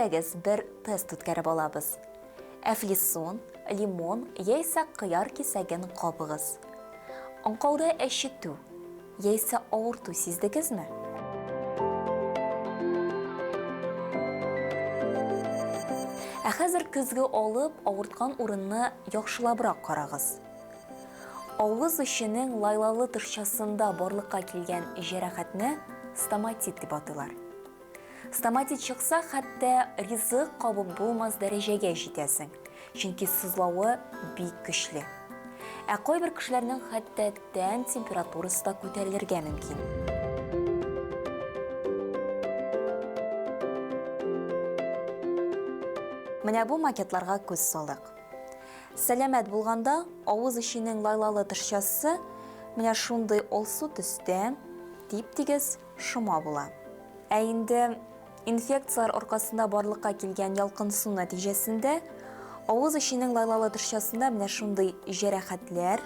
Әйдәгез, бер тест үткәреп алабыз. Әфлисун, лимон яисә кыяр кисәген кабыгыз. Аңкауда әчетү яисә авырту сиздегезме? Ә хәзер көзге алып, авырткан урынны яхшылабрак карагыз. Авыз эченең лайлалы тышчасында барлыкка килгән җәрәхәтне стоматит дип атыйлар. Стоматит чыкса, хәтта ризык кабып булмас дәрәҗәгә җитәсең, чөнки сызлавы бик көчле. Ә кайбер кешеләрнең хәтта тән температурасы да күтәрелергә мөмкин. Менә бу макетларга күз салыйк. Сәламәт булганда, авыз эченең лайлалы тышчасы менә шундый алсу төстә, тип-тигез, шома була. Ә инде инфекцияләр аркасында барлыкка килгән ялкынсыну нәтиҗәсендә авыз эченең лайлалы тышчасында менә шундый җәрәхәтләр,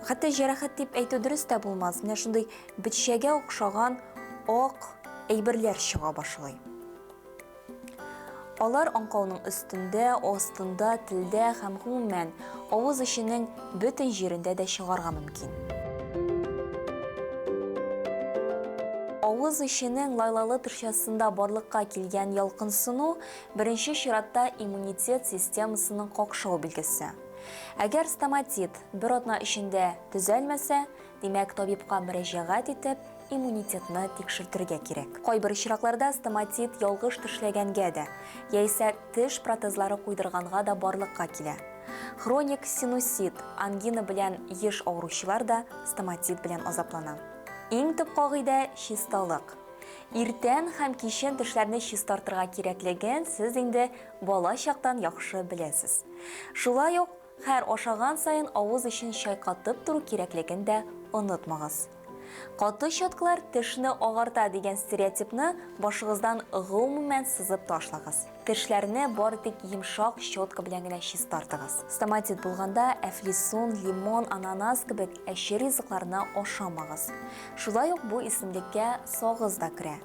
хәтта җәрәхәт дип әйтү дөрес тә булмас, менә шундый бетчәгә охшаган ак әйберләр чыга башлый. Алар аңкауның өстендә, астында, телдә һәм гомумән авыз эченең бөтен җирендә дә чыгарга мөмкин. Авыз эченең лайлалы тышчасында барлыкка килгән ялкынсыну беренче чиратта иммунитет системасының какшау билгесе. Әгәр стоматит бер атна эчендә төзәлмәсә, димәк, табибка мөрәҗәгать итеп, иммунитетны тикшертергә кирәк. Кайбер очракларда стоматит ялгыш тешләгәнгә дә, яисә теш протезлары куйдырганга да барлыкка килә. Хроник синусит, ангина белән еш авыручылар да стоматит белән азаплана. Иң төп кагыйдә, чисталык. Иртән һәм кичен тешләрне чистартырга кирәклеген сез инде бала чактан яхшы беләсез. Шулай ук Һәр ашаган саен авыз эчен чайкатып тору кирәклеген дә онытмагыз. Каты щеткалар тешне агарта дигән стереотипны башыгыздан гомумән сызып ташлагыз. Тешләрне бары тик йомшак щетка белән генә чистартыгыз. Стоматит булганда әфлисун, лимон, ананас кебек әче ризыкларны ашамагыз. Шулай ук бу исемлеккә сагыз да керә.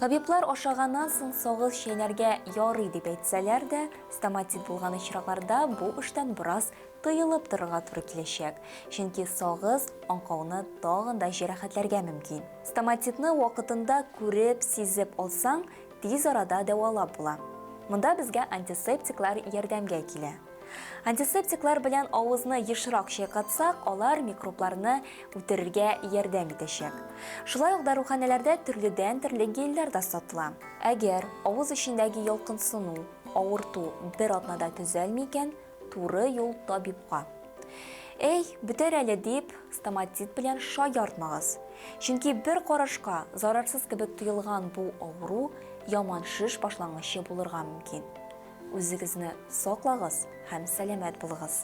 Табиблар ашаганнан соң сагыз чәйнәргә ярый дип әйтсәләр дә, стоматит булган очракларда бу эштән бераз тыелып торырга туры киләчәк, чөнки сагыз аңкауны тагын да җәрәхәтләргә мөмкин. Стоматитны вакытында күреп, сизеп алсаң, тиз арада дәвалап була. Монда безгә антисептиклар ярдәмгә килә. Антисептиклар белән авызны ешрак чайкатсак, алар микробларны үтерергә ярдәм итәчәк. Шулай ук даруханәләрдә төрледән-төрле гельләр дә сатыла. Әгәр авыз эчендәге ялкынсыну, авырту бер атнада төзәлми икән, туры юл табибка. Әй, бетәр әле дип, стоматит белән шаяртмагыз. Чөнки бер карашка зарарсыз кебек тоелган бу авыру яман шеш башлангычы булырга мөмкин. Үзегезне саклагыз һәм сәламәт булыгыз!